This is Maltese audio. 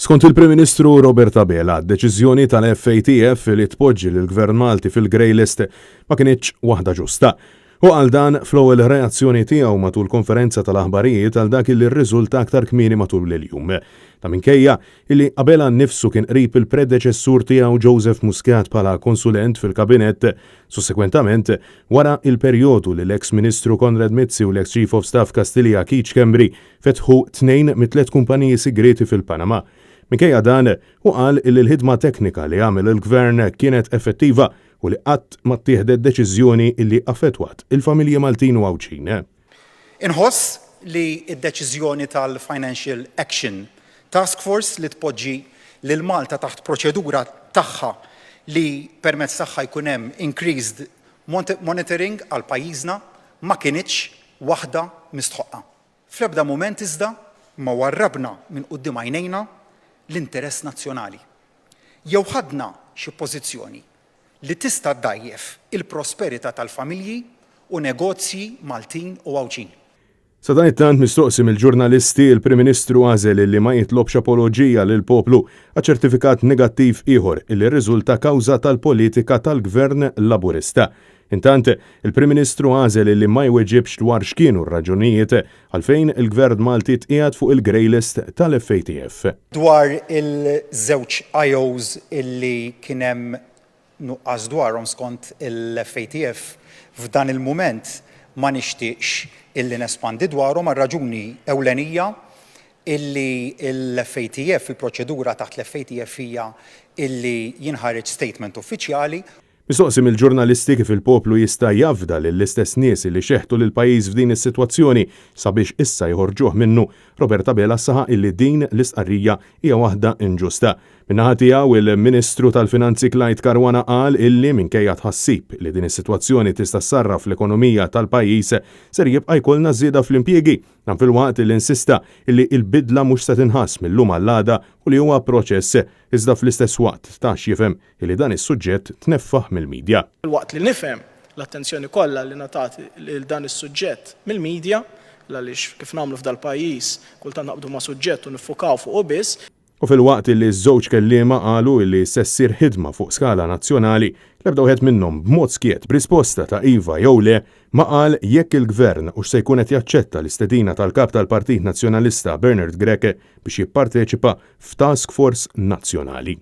Skont il-Prim Ministru Robert Abela, d-deċiżjoni tal-FATF li tpoġġi lill-Gvern Malti fil-grey list ma kinitx waħda ġusta. Hu qal dan fl-ewwel reazzjoni tiegħu matul konferenza tal-aħbarijiet għal dak li rriżulta aktar kmieni matul il-jum. Ta' minkejja illi Abela nnifsu kien qrib il-predeċessur tiegħu Joseph Muscat bħala konsulent fil-Kabinett, sussekwentament wara il-perjodu li l-eks Ministru Konrad Mizzi u l-eks Chief of Staff Kastilja Keith Schembri fetħu tnejn mit-tliet kumpaniji sigrieti fil-Panama. Minkejja dan, hu qal illi l-ħidma teknika li għamel il-Gvern kienet effettiva u li qatt ma ttieħdet deċiżjoni illi affettwat il-familji Maltin u Għawdxin. Inħoss li d-deċiżjoni tal-Financial Action Task Force li tpoġġi lil Malta taħt proċedura tagħha li permezz tagħha jkun hemm increased monitoring għal pajjiżna ma kinitx waħda mistħoqqa. Fl-ebda mument iżda ma warrabna minn quddiem għajnejna l-interess nazzjonali. Jew ħadna xi pożizzjoni li tista' ddgħajjef il-prosperità tal-familji u negozji Maltin u Għawdxin. Sadanittant mistoqsi mill-ġurnalisti, il-Prim Ministru għażel illi ma jitlobx apoloġija lill-poplu għaċ-ċertifikat negattiv ieħor illi rriżulta kawża tal-politika tal-Gvern Laburista. Intant, il-Prim Ministru għażel illi ma jweġibx dwar x'kienu r-raġunijiet għalfejn il-Gvern Malti tqiegħed fuq il-grey list tal-FATF. Dwar il-żewġ IOs illi kien hemm nuqqas dwarhom skont il-FATF, f'dan il-mument ma nixtieqx illi nespandi dwarhom għar-raġuni ewlenija illi l-FATF, il-proċedura taħt l-FATF hija illi jinħareġ statement uffiċjali. Mistoqsi mill-ġurnalisti kif il-poplu jista' jafda lill-istess nies li xeħtu lill-pajjiż f'din is-sitwazzjoni sabiex issa joħorġuh minnu, Robert Abela saħaq illi din l-istqarrija hija waħda inġusta. Min-naħa tiegħu, il-Ministru tal-Finanzi Clyde Caruana qal illi minkejja tħassib li din is-sitwazzjoni tista' ssarraf l-ekonomija tal-pajjiż, ser jibqa' jkollna żieda fl-impjiegi. Dan filwaqt illi insista illi l-bidla mhux se tinħass mil-lum għall-għada u li huwa proċess, iżda fl-istess waqt ta x'jifhem Illi dan is-suġġett tneffaħ mill-media. Filwaqt li nifhem l-attenzjoni kollha li ngħatat lil dan is-suġġett mill-media, l-għaliex kif nagħmlu f'dal-pajjiż, kultant naqbdu ma' suġġett u niffukaw fuqu biss. U filwaqt illi ż-żewġ kelliema qalu illi se ssir ħidma fuq skala nazzjonali, l-ebda wieħed minnhom b'mod skjett b'risposta ta' iva jew le ma qal jekk il-Gvern hux se jkun qed jaċċetta l-istedina tal-Kap tal-Partit Nazzjonalista Bernard Grech biex jipparteċipa f'task force nazzjonali.